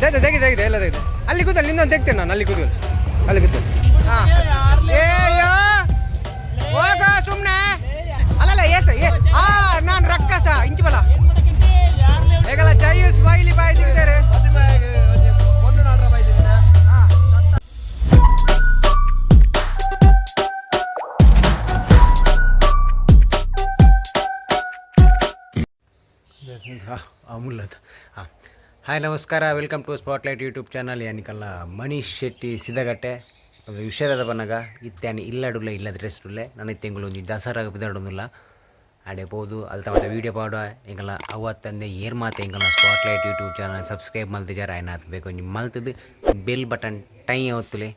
ತೆಗಿದೆ ತೆಗಿದೆ ಎಲ್ಲ ತೆಗಿದೆ. ಅಲ್ಲಿ ಕೂತಲ್ಲಿ ನಿನ್ನೊಂದು ತೆಗ್ತೇನೆ ನಾನು. ಅಲ್ಲಿ ಕೂತ್ಕೊಳ್ಳಿ, ಅಲ್ಲಿ ಕೂತ್ಕೊಳ್ಳಿ. ಹಾಂ, ಹೋಗ ಸುಮ್ಮನೆ. ಅಲ್ಲಲ್ಲ, ಏಸ ಏ ಆ ನಾನು ರಕ್ಕಸ ಇಂಚು ಬಲ ಹೇಗಲ್ಲ. ಜೈ ಸ್ಮೈಲಿ ಬಾಯ್ ತೆಗಿತಾರೆ. ಅಮೂಲ್ಯದ. ಹಾಂ, ಹಾಯ್, ನಮಸ್ಕಾರ. Welcome to Spotlight YouTube channel. ಯಾನಿಕಲ್ಲ Manish Shetty ಸಿದ್ದಗಟ್ಟೆ. ಒಂದು ವಿಷಯದ ಬನ್ನಗ ಇತ್ಯಾನಿ ಇಲ್ಲಡುಲ್ಲ ಇಲ್ಲ ಡ್ರೆಸ್ ಉಲ್ಲೆ. ನಾನು ತಿಂಗಳು ಒಂಜಿ ದಸರಾ ಬಿದಾಡೊಂದಿಲ್ಲ ಆಡೆ ಪೋದು ಅಲ್ತ ಮತ್ತೆ ವೀಡಿಯೋ ಪಾಡ ಎಂಕಲ್ಲ. ಅವತ್ತಂದೆ ಏರ್ ಮಾತೆ ಎಂಕಲ್ಲ ಸ್ಪಾಟ್ಲೈಟ್ ಯೂಟ್ಯೂಬ್ ಚಾನಲ್ ಸಬ್ಸ್ಕ್ರೈಬ್ ಮಲ್ತಿಜಾರ ಆಯ್ನಾತ್ ಬೇಕು ಒಂಜಿ ಮಲ್ತದ್ದು ಬೆಲ್ ಬಟನ್ ಟೈ ಅವತ್ತುಲೆ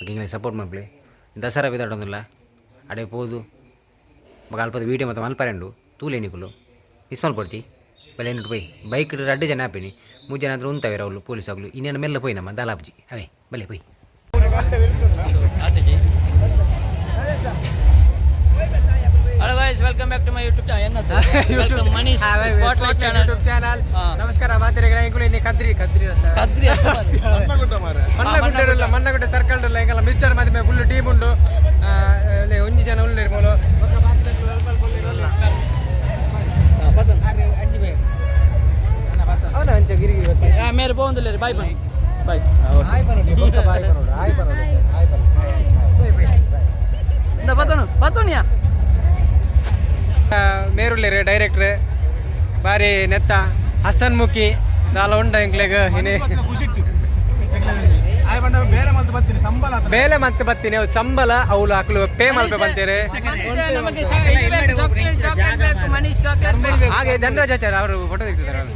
ಎಂಗ್ಲೆ ಸಪೋರ್ಟ್ ಮಲ್ಪಲೆ. ದಸರಾ ಬಿದಾಡೊಂದಿಲ್ಲ ಆಡೆ ಪೋದು ಬೊಕ ಅಲ್ಪದ ವೀಡಿಯೋ ಮತ್ತು ಮಲ್ಪರೆಂಡು ತೂಲೆ ನಿಕುಲು ಮಿಸ್ ಮಲ್ಪೊಡ್ಚಿ. ಬಲೆ ಎನ್ನುಟ್ಟು ಪೋಯಿ ಬೈಕ್ ರಡ್ಡು ಜನ ಆಪಿನಿ, ಮೂರು ಜನ ಆದ್ರೆ ಉಂತವೇರ ಅವಳು ಪೊಲೀಸ್ ಆಗಲು ಇನ್ನೇನು ಮೆಲ್ಲ ಪೋಯಿ ನಮ್ಮ ದಾಲಾಬ್ಜಿ ಅವೇ ಬಲೆ ಪೋಯಿ. Hello guys, welcome back to my YouTube channel. Welcome Manish Spotlight channel. YouTube channel. ನಮಸ್ಕಾರ ಮಾತಿರಿಗಳ. ಎಂಕುಲು ಇನ್ನಿ ಕದ್ರಿ ಕದ್ರಿ ಅಂತ ಕದ್ರಿ ಮನ್ನಗುಡ್ಡೆ ಉಲ್ಲ, ಮನ್ನಗುಡ್ಡೆ ಸರ್ಕಲ್ ಉಲ್ಲ. ಎಂಕಲ್ಲ ಮಿಸ್ಟರ್ ಮದಿಮೆ ಫುಲ್ ಟೀಮ್ ಉಂಡು. ಆ, ಒಂಜಿ ಜನ ಉಲ್ಲೇರು ಮೂಲು. ಹೌದಾ, ಅಂಚ ಗಿರಿ ಗಿರಿ ಗೊತ್ತಿಲ್ಲ. ಮೇರೆ ಪೋಂದಿಲ್ಲ. ಬಾಯ್ ಬನ್ನಿ, ಬಾಯ್. ಹಾಯ್ ಬನ್ನೋಡಿ, ಬೊಕ್ಕ ಬಾಯ್ ಬನ್ನೋಡು, ಹಾಯ್ ಬನ್ನೋಡು, ಹಾಯ್ ಬನ್ನೋಡು. ಇಂದ ಬತ್ತನು ಬತ್ತೋನಿಯಾ. ಮೇರುಲ್ಲೇರು ಡೈರೆಕ್ಟ್ರ್ ಬಾರಿ ನೆತ್ತ ಹಸನ್ ಮುಖಿ ದಾಲ ಉಂಡ ಎಂಕ್ಲೆಗ್ ಇನಿ. ಬೇರೆ ಮಲ್ತು ಬರ್ತೀನಿ ಸಂಬಳ. ಬೇಲೆ ಮತ್ತೆ ಬತ್ತೀನಿ ಅವು ಸಂಬಳ ಅವ್ಲು ಅಕ್ಲು ಪೇ ಮಲ್ಪೆ ಬಂತೀರಿ. ನಮಗೆ ಚಾಕ್ಲೇಟ್ ಚಾಕ್ಲೇಟ್ ಬೇಕು, ಮನೀಶ್ ಚಾಕ್ಲೇಟ್ ಬೇಕು. ಹಾಗೆ ಧನರಾಜ್ ಆಚಾರ್ಯ ಅವರು ಫೋಟೋ ತೆಗ್ತಿದ್ದಾರೆ ಅವರು.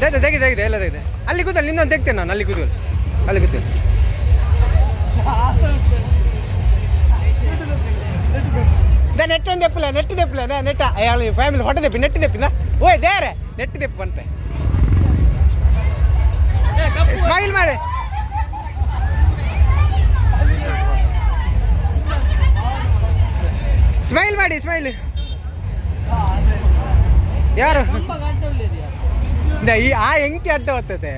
ತೆಗಿದೆ ತೆಗಿದೆ ತೆಗಿದೆ ಎಲ್ಲ ತೆಗಿದೆ. ಅಲ್ಲಿ ಕೂತಲ್ಲಿ ನಿನ್ನೊಂದು ತೆಗ್ತೇನೆ ನಾನು. ಅಲ್ಲಿ ಕೂತ್ಕೊಳ್ಳಿ, ಅಲ್ಲಿ ಕೂತ್ಕೊಳ್ಳಿ. ನೆಟ್ ಒಂದು ದೆಪ್ಪಲೆ, ನೆಟ್ ದೆಪ್ಪಲೆ ನೆಟ್. ಫ್ಯಾಮಿಲಿ ಫೋಟೋ ದೆಪ್ಪಿ, ನೆಟ್ ದೆಪ್ಪಿನ. ಓಯ್ ದೇರೆ, ನೆಟ್ ದೆಪ್ಪು ಬಂತೆ. ಏ, ಕಪ್ಪು. ಸ್ಮೈಲ್ ಮಾಡಿ, ಸ್ಮೈಲ್ ಮಾಡಿ, ಸ್ಮೈಲ್. ಯಾರು ತುಂಬ ಗಂಟೆ ಉಳ್ಳೇರಿಯಾ. ಈ ಆ ಎಂಕಿ ಅಡ್ಡ ಬರ್ತದೆ.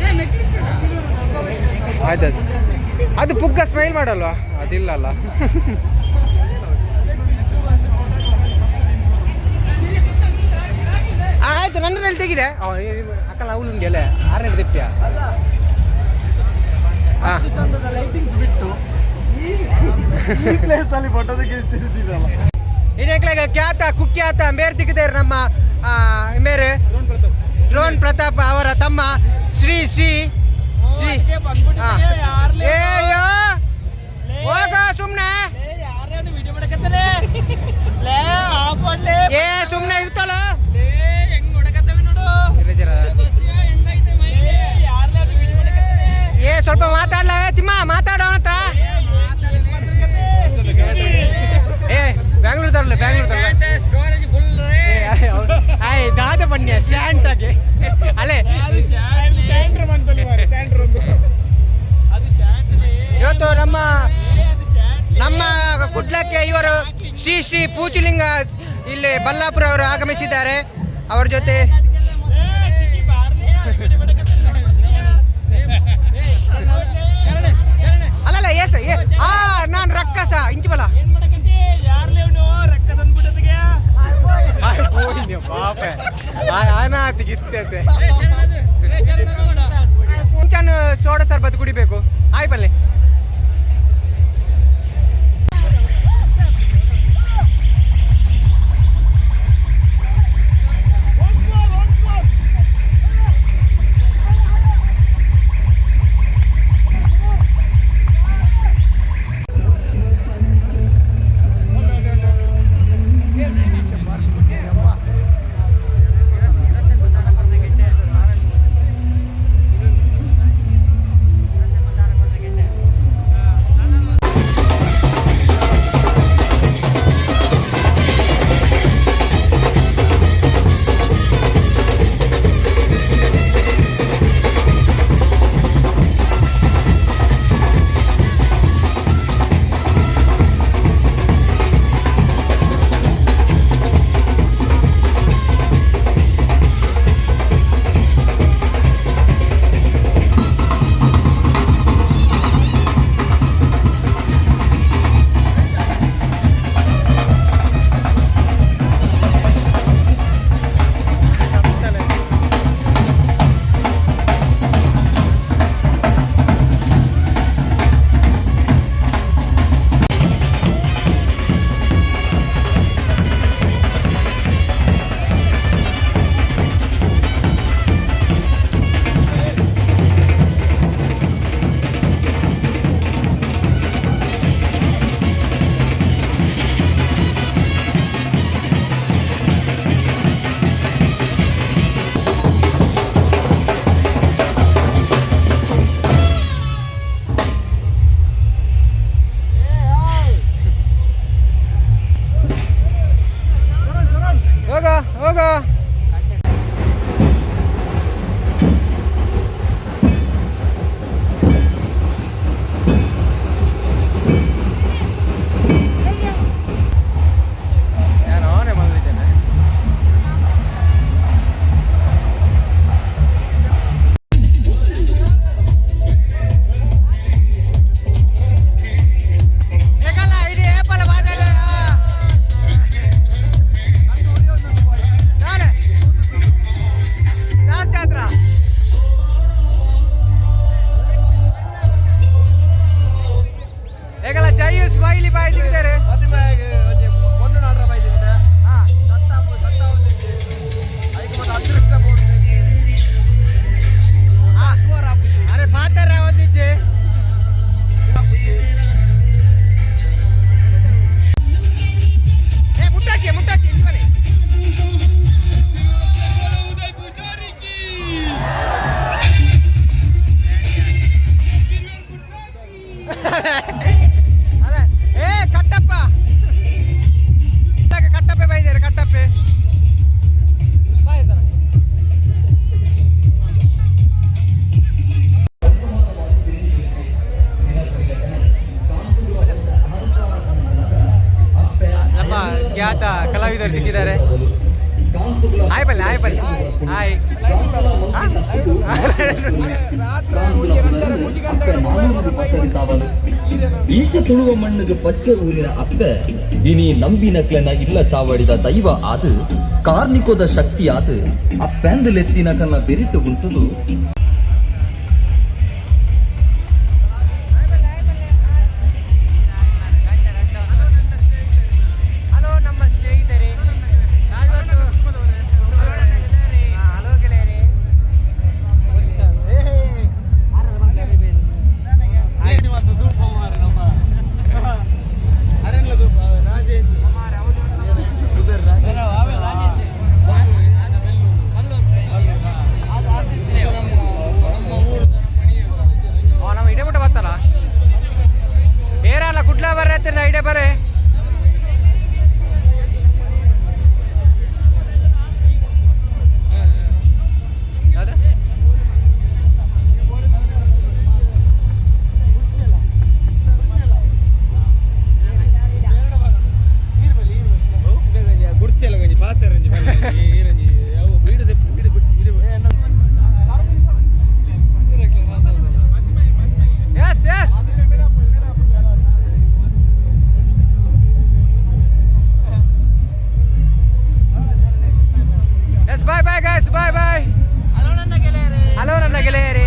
ಏ, ಮೆಕ್ಲಿಕ್ಕಿಲ್ಲ. ಆಯ್ತಾಯ್ತು. ಅದು ಪುಗ್ಗ ಸ್ಮೈಲ್ ಮಾಡಲ್ವಾ? ಅದಿಲ್ಲ ಅಲ್ಲ. ಆ, ಆಯ್ತು, ನನ್ನದ್ರಲ್ಲಿ ತೆಗಿದೆ. ಅಕ್ಕಲ್ಲ ಅವನು ಉಂಡಿ ಅಲ್ಲ ಆರನೇ ತೆಪ್ಪಿಯ. ಹಾಂ. ಚಂದದ ಲೈಟಿಂಗ್ಸ್ ಬಿಟ್ಟು ಈ ಪ್ಲೇಸ್ ಅಲ್ಲಿ ಫೋಟೋ ತೆಗಿತಿದ್ದೀರಲ್ಲ. ಇನ್ನೇಕ್ಲಾಗ ಖ್ಯಾತ ಕುಖ್ಯಾತ ಮೇರ್ ತಿಕ್ಕಿದ್ದಾರೆ ನಮ್ಮ ಮೇರೆ ಡ್ರೋನ್ ಪ್ರತಾಪ್ ಅವರ ತಮ್ಮ ಶ್ರೀ ಶ್ರೀ ಶ್ರೀ. ಅದಕ್ಕೆ ಬಂದ್ಬಿಟ್ಟಿದೆ, ಹಾ. ಯಾರ್ಲೇ? ಏ ಯೋ, ಹೋಗ ಸುಮ್ನೆ. ಲೇ, ಯಾರ್ಯಾರು ವಿಡಿಯೋ ಮಾಡಕತ್ತಾನೆ? ಲೇ, ಆಫ್ ಮಾಡ್ಲೇ. ಏ ಸುಮ್ನೆ ಇರ್ತಲ್ಲ. ಲೇ, ಹೆಂಗ್ ಹೊಡಕತ್ತವೆ ನೋಡು. ಬಸ್ಸಿಯ ಹೆಂಗೈತೆ ಮೈಗೆ? ಯಾರ್ಯಾರು ವಿಡಿಯೋ ಮಾಡಕತ್ತಾನೆ? ಏ ಸ್ವಲ್ಪ ಮಾತಾಡ್ಲ ತಿಮ್ಮ, ಮಾತಾಡೋ ಹತ್ರ. ಏ ಬ್ಯಾಂಗ್ಳೂರ್ ತರಲ್ಲ, ಬ್ಯಾಂಗ್ಳೂರ್ ತರಲ್ಲ. ಸ್ಟೋರೇಜ್ ಫುಲ್ ರೇ. ಆಯ್ ದಾದ ಬನ್ನಿ ಶಾಂಟ್ ಆಗಿ ಅಲ್ಲೇ. ಅದು ಶಾಂಟ್ ಲೇ. ಸ್ಯಾಂಡ್ರ್ ಮಂತಲ್ಲಿ ಮಾರ್ರೆ, ಸ್ಯಾಂಡ್ರ್ ಒಂದು. ಅದು ಶಾಂಟ್ ಲೇ. ಇವತ್ತು ನಮ್ಮ ಏ, ಅದು ಶಾಂಟ್ ಲೇ. ನಮ್ಮ ಕುಡ್ಲಕ್ಕೆ ಇವರು ಶ್ರೀ ಶ್ರೀ ಪೂಚಲಿಂಗ ಇಲ್ಲಿ ಬಲ್ಲಾಪುರ ಅವರು ಆಗಮಿಸಿದ್ದಾರೆ. ಅವರ ಜೊತೆ ಏ, ಚಿಕ್ಕಿ ಬಾರ್ಲೇ, ಅದು ವಿಡಿಯೋ ಮಾಡಕತ್ತಾನೆ ನೋಡ್ಬಿಡ್ತೀಯ. ಏ, ಏ, ಕರಣೆ, ಕರಣೆ. ಅಲ್ಲಲ್ಲ, ಏಸ ಏ ಆ ನಾನು ರಕ್ಕಸ ಇಂಚು ಬಲ. ಏನ್ ಮಾಡಕತ್ತಿ? ಯಾರ್ಲೇ ಅವ್ನು? ರೊಕ್ಕ ತಂದ್ಬಿಟ್ಟದಕ್ಕೆ. ಪಾಪ ಅನಾಥಿಗಿತ್ತತೆ. ಏ, ಚರಣ ಅದು. ಏ, ಚರಣ ಅದು ಮಾಡು. ಮುಂಚಾನು ಸೋಡಾ ಸರ್ಬತ್ ಕುಡಿಬೇಕು. ಆಯ್ ಪಲ್ಲೆ. ಬನ್ನಿ. ಹಾಯ್. ಇಂಚ ತುಳುವ ಮಣ್ಣಿಗೆ ಪಚ್ಚ ಊರಿನ ಅಪ್ಪೆ ಇನಿ ನಂಬಿನಕ್ಲೆನ ಇಲ್ಲ ಚಾವಡಿದ ದೈವ ಆದು ಕಾರ್ನಿಕೋದ ಶಕ್ತಿ ಆದು ಅಪ್ಪೆಂದಲೆತ್ತಿನ ಕನ್ನ ಬೆರಿಟು ಉಂಟುದು. ಹಲೋ ನಮ್ಮ ಸ್ನೇಹಿತರೆ, ನಾವಿವತ್ತು, ಹಲೋ ಗೆಳೆಯರೇ. ನಮ್ಮ ಇಡೆ ಬಿಟ್ಟು ಬತ್ತಲ್ಲ ಏರಲ್ಲ ಕುಡ್ಲ ಬರ್ರೆ ಇಡೆ ಬರೇ. ಯಾವ್ದು? ಗುರ್ಚೆಲ್ಲ ಗಂಜಿ ಪಾತೆರಂಜಿ ಈರಂಜಿ ಯಾವ ವೀಡು ದೆಪ್ಪು ವೀಡು ಗುರ್ಚಿ ವೀಡು. Yes. Yes, bye bye guys, bye bye. Hello ನನ್ನ ಗೆಳೆಯರೇ. ಹಲೋ ನನ್ನ ಗೆಳೆಯರೇ.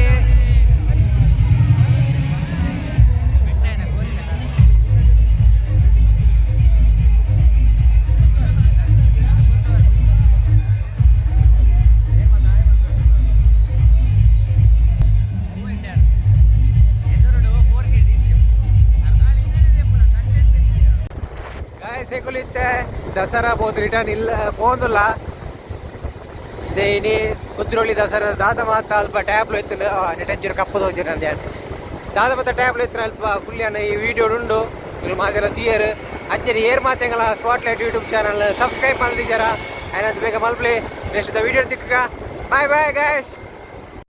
ಗಾಯ್ಸ್, ಎಕುಲಿತ್ತೆ ದಸರಾ ಬೋದು ರಿಟರ್ನ್ ಇಲ್ಲ ಪೋಂದುಲ್ಲ. ಇದೇ ಇನಿ ಕುದ್ರೋಳಿ ದಸರಾ ದಾದ ಮಾತ ಅಲ್ಪ ಟ್ಯಾಬ್ಲು ಇತ್ತು ನೆಟಂಚೂರು ಕಪ್ಪು ತೋಜಿರ ಅಂದ್ಯಾನ ದಾದ ಮಾತ ಟ್ಯಾಬ್ಲು ಇತ್ತು ಅಲ್ಪ ಫುಲ್ ಈ ವಿಡಿಯೋ ಉಂಡು. ಇಲ್ಲಿ ಮಾತೆಲ್ಲ ತೀಯರ್ ಅಂಚನೆ ಏರ್ ಮಾತೆಂಗಲ ಸ್ಪಾಟ್ಲೈಟ್ ಯೂಟ್ಯೂಬ್ ಚಾನಲ್ ಸಬ್ಸ್ಕ್ರೈಬ್ ಮಲ್ದಿಜಾರ ಆ್ಯಂಡ್ ಅದು ಬೇಗ ಮಲ್ಪ್ಲಿ. ನೆಕ್ಸ್ಟ್ the video ತಿಕ್ಕ. Bye bye guys.